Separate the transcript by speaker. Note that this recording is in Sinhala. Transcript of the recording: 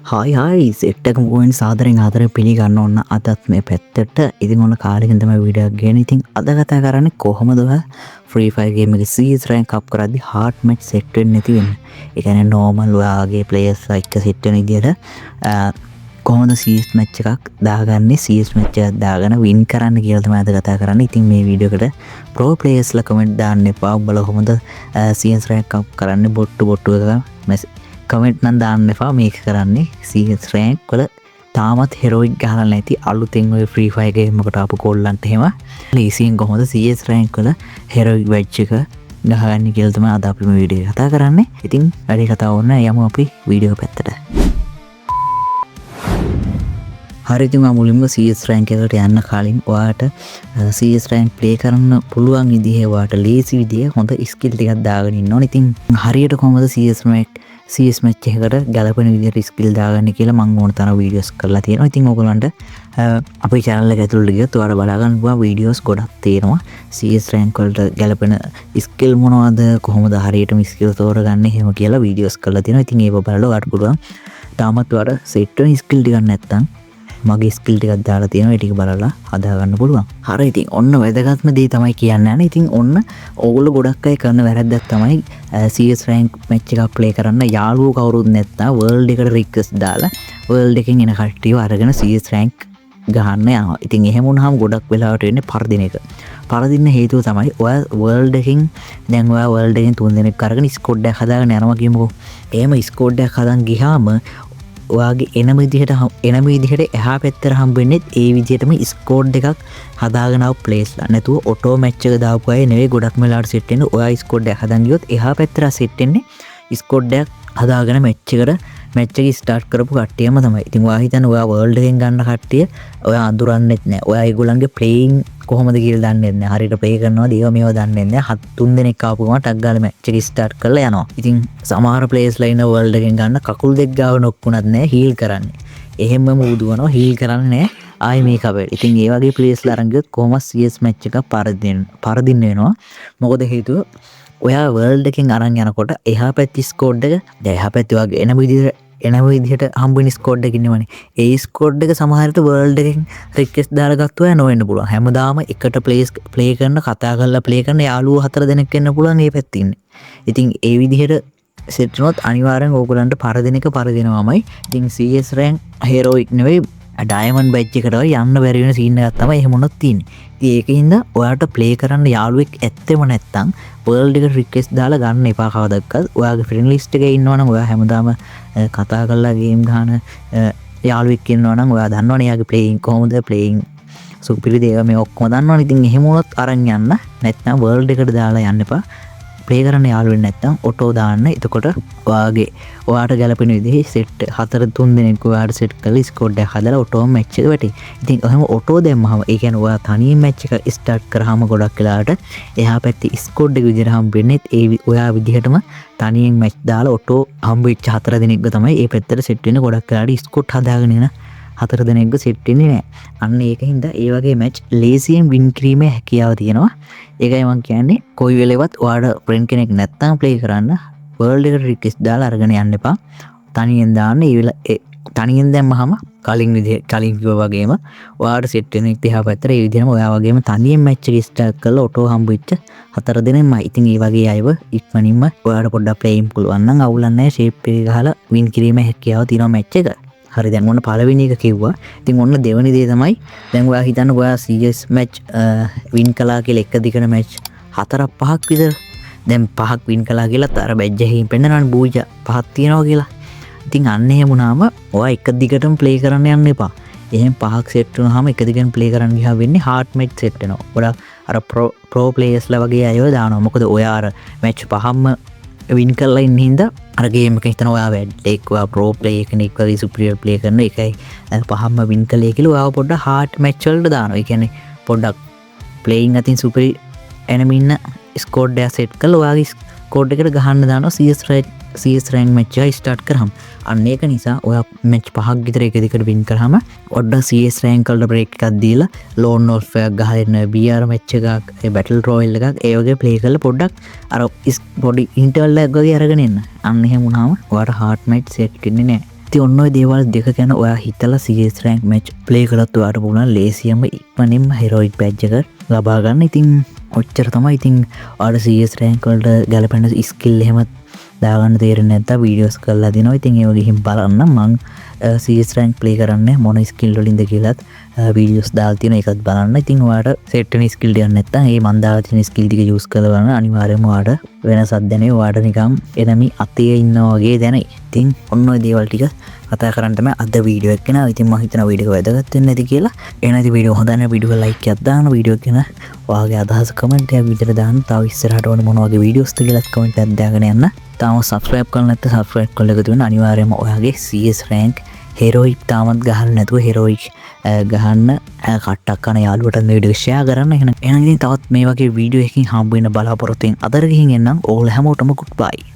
Speaker 1: හායි හායි, සෙට් එක මොකෝ වෙන්නේ? සාදරෙන් ආදරෙන් පිළිගන්න ඕන අදත් මේ පැත්තට. ඉතින් ඔන්න කාලෙකින් තමයි වීඩියෝ එකක් ගේන්නේ. ඉතින් අද කතා කරන්නේ කොහොමද ඔයා ෆ්‍රී ෆයර් ගේම් එකේ CS rank up කරද්දි හાર્ට් මැච් සෙට් වෙන්නේ නැති වෙන්නේ. ඒ කියන්නේ නෝමල් ඔයාගේ ප්ලේයර්ස් එක්ක සෙට් වෙන විදියට කොහොමද CS match එකක් දාගන්නේ, CS match එකක් දාගෙන වින් කරන්න කියලා තමයි අද කතා කරන්නේ. ඉතින් මේ වීඩියෝ එකට ප්‍රෝ ප්ලේයර්ස්ලා කමෙන්ට් දාන්න එපා. උඹලා කොහොමද CS rank up කරන්නේ බොට්ටු බොට්ටු එක කමෙන්ට් නම් දාන්න එපා. මේක කරන්නේ CS rank වල තාමත් හෙරොයික් ගහලා නැති අලුතෙන් ඔය ෆ්‍රී ෆයර් ගේම් එකට ආපු කොල්ලන්ට එහෙම ලේසියෙන් කොහොමද CS rank වල හෙරොයික් බැජ් එක ගහගන්නේ කියලා තමයි අද අපි මේ වීඩියෝ එක කතා කරන්නේ. ඉතින් වැඩි කතා ඕන නෑ, යමු අපි වීඩියෝ පැත්තට. හරි, ඉතින් ඔයා මුලින්ම CS rank එකට යන්න කලින් ඔයාට CS rank play කරන්න පුළුවන් විදිහේ ඔයාට ලේසි විදිහේ හොඳ ස්කිල් ටිකක් දාගෙන ඉන්න ඕනේ. ඉතින් හරියට කොහොමද CS match එකකට ගැලපෙන විදිහට ස්කිල් දාගන්නේ කියලා මං ඕන තරම් වීඩියෝස් කරලා තියෙනවා. ඉතින් ඔයගොල්ලන්ට අපේ channel එක ඇතුළට ගියොත් ඔයාලා බලා ගන්න පුළුවන් වීඩියෝස් ගොඩක් තියෙනවා. CS rank වලට ගැලපෙන ස්කිල් මොනවද, කොහොමද හරියටම ස්කිල් තෝරගන්නේ එහෙම කියලා වීඩියෝස් කරලා තියෙනවා. ඉතින් ඒව බලලා ඔයාලට පුළුවන්. තාමත් ඔයාලට සෙට් වෙන ස්කිල් ටිකක් නැත්තම් මගේ ස්කිල් ටිකක් දාලා තියෙනවා, ඒ ටික බලලා හදාගන්න පුළුවන්. හරි, ඉතින් ඔන්න වැදගත්ම දේ තමයි කියන්න යන්නේ. ඉතින් ඔන්න ඕගොල්ලෝ ගොඩක් අය කරන වැරද්දක් තමයි, CS rank match එකක් ප්ලේ කරන්න යාළුවෝ කවුරුත් නැත්තම් වර්ල්ඩ් එකට රික්වෙස්ට් දාලා වර්ල්ඩ් එකෙන් එන කට්ටියව අරගෙන CS rank ගහන්න යනවා. ඉතින් එහෙම වුණාම ගොඩක් වෙලාවට වෙන්නේ පරදින එක. පරදින්න හේතුව තමයි ඔයා වර්ල්ඩ් එකෙන්, දැන් ඔයා වර්ල්ඩ් එකෙන් තුන් දෙනෙක් අරගෙන ස්කොඩ් එකක් හදාගෙන යනවා කියමුකෝ. එහෙම ස්කොඩ් එකක් හදන් ගියාම ඔයාගේ එනම විදිහට එහා පැත්තට හම්බ වෙන්නෙත් ඒ විදිහටම ස්කෝඩ් එකක් හදාගෙන ආව ප්ලේස්ලා. නැතුව ඔටෝ මැච් එක දාපු අය නෙවෙයි ගොඩක්ම වෙලාවට සෙට් වෙන්නේ. ඔයා ස්කෝඩ් එකක් හදන් ගියොත් එහා පැත්තට සෙට් වෙන්නේ ස්කෝඩ් එකක් හදාගෙන මැච් එක ස්ටාර්ට් කරපු කට්ටියම තමයි. ඉතින් ඔයා හිතන්නේ ඔයා වර්ල්ඩ් එකෙන් ගන්න කට්ටිය ඔයා අඳුරන්නෙත් නෑ. ඔයා ඒගොල්ලන්ගේ ප්ලේයින් කොහොමද කියලා දන්නෙත් නෑ. හරියට ප්ලේ කරනවද ඒව මේව දන්නෙත් නෑ. හත් තුන් දෙනෙක් ආපු ගමන් ටක් ගාලා මැච් එක ස්ටාර්ට් කරලා යනවා. ඉතින් සමහර ප්ලේයර්ස්ලා ඉන්න වර්ල්ඩ් එකෙන් ගන්න කකුල් දෙක ගාව නොක් වුණත් නෑ හීල් කරන්නේ. එහෙම්මම උදුවනවා, හීල් කරන්නේ නෑ. ආයේ මේක අපේ. ඉතින් ඒ වගේ ප්ලේයර්ස්ලා අරන් ගියොත් කොහොමද CS match එකක් පරදින්න වෙනවා. මොකද හේතුව ඔයා වර්ල්ඩ් එකෙන් අරන් යනකොට එහා පැත්තේ ස්කෝඩ් එක, දැන් එහා පැත්තේ ඔයාගේ එනම විදිහට හම්බ වෙන ස්කෝඩ් එකක් ඉන්නවනේ. ඒ ස්කෝඩ් එක සමහර විට වර්ල්ඩ් එකෙන් රික්වෙස්ට් දාලා ගත්ත අය නොවෙන්න පුළුවන්. හැමදාම එකට ප්ලේ කරන, කතා කරලා ප්ලේ කරන යාළුවෝ හතර දෙනෙක් වෙන්න පුළුවන් මේ පැත්තේ ඉන්නේ. ඉතින් ඒ විදිහට සෙට් වුණොත් අනිවාර්යෙන් ඕගොල්ලන්ට පරදින එක පරදිනවමයි. ඉතින් CS rank heroic නෙවෙයි ඩයමන්ඩ් බැජ් එකට වගේ යන්න බැරි වෙන සීන් එකක් තමයි එහෙම වුණොත් තියෙන්නේ. ඉතින් ඒකින්ද ඔයාට ප්ලේ කරන්න යාළුවෙක් ඇත්තෙම නැත්තම් වර්ල්ඩ් එකට රික්වෙස්ට් දාලා ගන්න එපා කවදාවත්. ඔයාගේ ෆ්‍රෙන්ඩ් ලිස්ට් එකේ ඉන්නවනම් ඔයා හැමදාම කතා කරලා ගේම් ගහන යාළුවෙක් ඉන්නවනම් ඔයා දන්නවනේ එයාගේ ප්ලේයින් කොහොමද, ප්ලේයින් සුපිරි දේවල් මේ ඔක්කොම දන්නවනේ. ඉතින් එහෙම වුණොත් අරන් යන්න, නැත්නම් වර්ල්ඩ් එකට දාලා යන්න එපා. ප්ලේ කරන්න යාළුවෙක් නැත්නම් ඔටෝ දාන්න. එතකොට ඔයාට ගැලපෙන විදිහේ සෙට් හතර තුන් දෙනෙක් ඔයාට සෙට් කරලා ස්කෝඩ් එකක් හදලා ඔටෝ මැච් එක වැටේ. ඉතින් ඔහෙම ඔටෝ දැම්මහම, ඒ කියන්නේ ඔයා තනියෙන් මැච් එක ස්ටාර්ට් කරාම ගොඩක් වෙලාවට එහා පැත්තේ ස්කෝඩ් එක විදිහට හම්බ වෙන්නේ ඒ ඔයා විදිහටම තනියෙන් මැච් දාලා ඔටෝ හම්බ වෙච්ච හතර දෙනෙක්ව තමයි ඒ පැත්තට සෙට් වෙන්නේ. ගොඩක් වෙලාවට ස්කෝඩ් හදාගෙන එන හතර දෙනෙක්ව සෙට් වෙන්නේ නෑ. අන්න ඒක හින්දා ඒ වගේ මැච් ලේසියෙන් වින් කිරීමේ හැකියාව තියෙනවා. ඒකයි මං කියන්නේ කොයි වෙලේවත් ඔයාට ෆ්‍රෙන්ඩ් කෙනෙක් නැත්තම් ප්ලේ කරන්න වර්ල්ඩ් එකට රික්වෙස්ට් දාලා අරගෙන යන්න එපා. තනියෙන් දාන්න. ඒ වෙලාව ඒ තනියෙන් දැම්මහම කලින් කිව්වා වගේම ඔයාට සෙට් වෙන එක දිහා පැත්තට ඒ විදිහටම ඔයා වගේම තනියෙන් මැච් එක ස්ටාර්ට් කරලා ඔටෝ හම්බ වෙච්ච හතර දෙනෙක්මයි. ඉතින් ඒ වගේ අයව ඉක්මනින්ම ඔයාට පොඩ්ඩක් ප්ලේයින් පුළුවන් නම් අවුලක් නැහැ, ෂේප් එක ගහලා වින් කිරීමේ හැකියාව තියෙනවා මැච් එක. හරි, දැන් ඔන්න පළවෙනි එක කිව්වා. ඉතින් ඔන්න දෙවෙනි දේ තමයි, දැන් ඔයා හිතන්න ඔයා CS match win කළා කියලා එක දිගට මැච් හතරක් පහක් විතර, දැන් පහක් වින් කළා කියලාත් අර බැජ් එකකින් පෙන්නනවනේ බූජ පහක් තියෙනවා කියලා. ඉතින් අන්න එහෙම වුණාම ඔයා එක දිගටම ප්ලේ කරන්න යන්න එපා. එහෙම පහක් සෙට් වුණාම එක දිගටම ප්ලේ කරන්න ගියාම වෙන්නේ හાર્ට් මැච් සෙට් වෙනවා. ගොඩක් අර ප්‍රෝ ප්ලේයර්ස්ලා වගේ අයව දානවා. මොකද ඔයා අර මැච් පහක්ම වින් කරලා ඉන්න හින්දා අර ගේම් එක හිතන ඔයා වැඩ්ඩෙක්, ඔයා ප්‍රෝ ප්ලේයර් කෙනෙක් වගේ සුපිරියර් ප්ලේ කරන එකයි අර පහක්ම වින් කළේ කියලා ඔයාව පොඩ්ඩක් හાર્ට් මැච් වලට දානවා. ඒ කියන්නේ පොඩ්ඩක් ප්ලේයින් අතින් සුපිරි එනමි ඉන්න ස්කෝඩ් එක සෙට් කරලා ඔයාගේ ස්කෝඩ් එකට ගහන්න දානවා CS rank match එක ස්ටාර්ට් කරාම. අන්න ඒක නිසා ඔයා මැච් පහක් විතර එක දිගට වින් කරාම පොඩ්ඩක් CS rank වලට බ්‍රේක් එකක් දීලා ලෝන් වොල්ෆ් එකක් ගහලා එන්න, BR match එකක්, ඒ බැටල් රොයල් එකක් ඒ වගේ ප්ලේ කරලා පොඩ්ඩක් අර පොඩි ඉන්ටර්වල් එකක් වගේ අරගෙන එන්න. අන්න එහෙම වුණාම ඔයාට හાર્ට් මැච් සෙට් වෙන්නේ නෑ. ඉතින් ඔන්න ඔය දේවල් දෙක ගැන ඔයා හිතලා CS rank match play කළත් ඔයාට පුළුවන් ලේසියම ඉක්මනින්ම හෙරොයික් බැජ් එක ලබා ගන්න. ඉතින් ඔච්චර තමයි. ඉතින් ඔයාට CS rank වලට ගැලපෙන ස්කිල් එහෙම දාගන්න තේරෙන්නේ නැත්නම් වීඩියෝස් කරලා දෙනවා. ඉතින් ඒව ගිහින් බලන්න. මං CS rank play කරන්නේ මොන ස්කිල් වලින්ද කියලත් වීඩියෝස් දාලා තියෙනවා, ඒකත් බලන්න. ඉතින් ඔයාට සෙට් වෙන ස්කිල් ටිකක් නැත්නම් ඒ මං දාලා තියෙන ස්කිල් ටික යූස් කරලා බලන්න. අනිවාර්යයෙන්ම ඔයාට වෙනසක් දැනේ. ඔයාට නිකන් එනමි අතේ ඉන්නා වගේ දැනේ. ඉතින් ඔන්න ඔය දේවල් ටික කතා කරන්න තමයි අද වීඩියෝ එක ගෙනාවේ. ඉතින් මං හිතනවා වීඩියෝ එක වැදගත් වෙන්න ඇති කියලා. එහෙනම් ඉතින් වීඩියෝ හොඳ නම් වීඩියෝ එක ලයික් එකක් දාන්න. වීඩියෝ එක ගැන ඔයාගේ අදහස කමෙන්ට් එකක් විදිහට දාන්න. තව ඉස්සරහට ඕන මොන වගේ වීඩියෝස්ද කියලාත් කමෙන්ට් එකක් දාගෙන යන්න. තාම සබ්ස්ක්‍රයිබ් කරලා නැත්නම් සබ්ස්ක්‍රයිබ් කරලා එකතු වෙන්න. අනිවාර්යයෙන්ම ඔයාගේ CS rank heroic තාමත් ගහලා නැතුව හෙරොයික් ගහන්න කට්ටක් කන යාළුවටත් මේ වීඩියෝ ෂෙයා කරන්න. එහෙනම් ඉතින් තවත් මේ වගේ වීඩියෝ එකකින් හම්බ වෙන බලාපොරොත්තුවෙන් අදට ගිහින් එන්නම්. ඔයාලා හැමෝටම ගුඩ් බයි.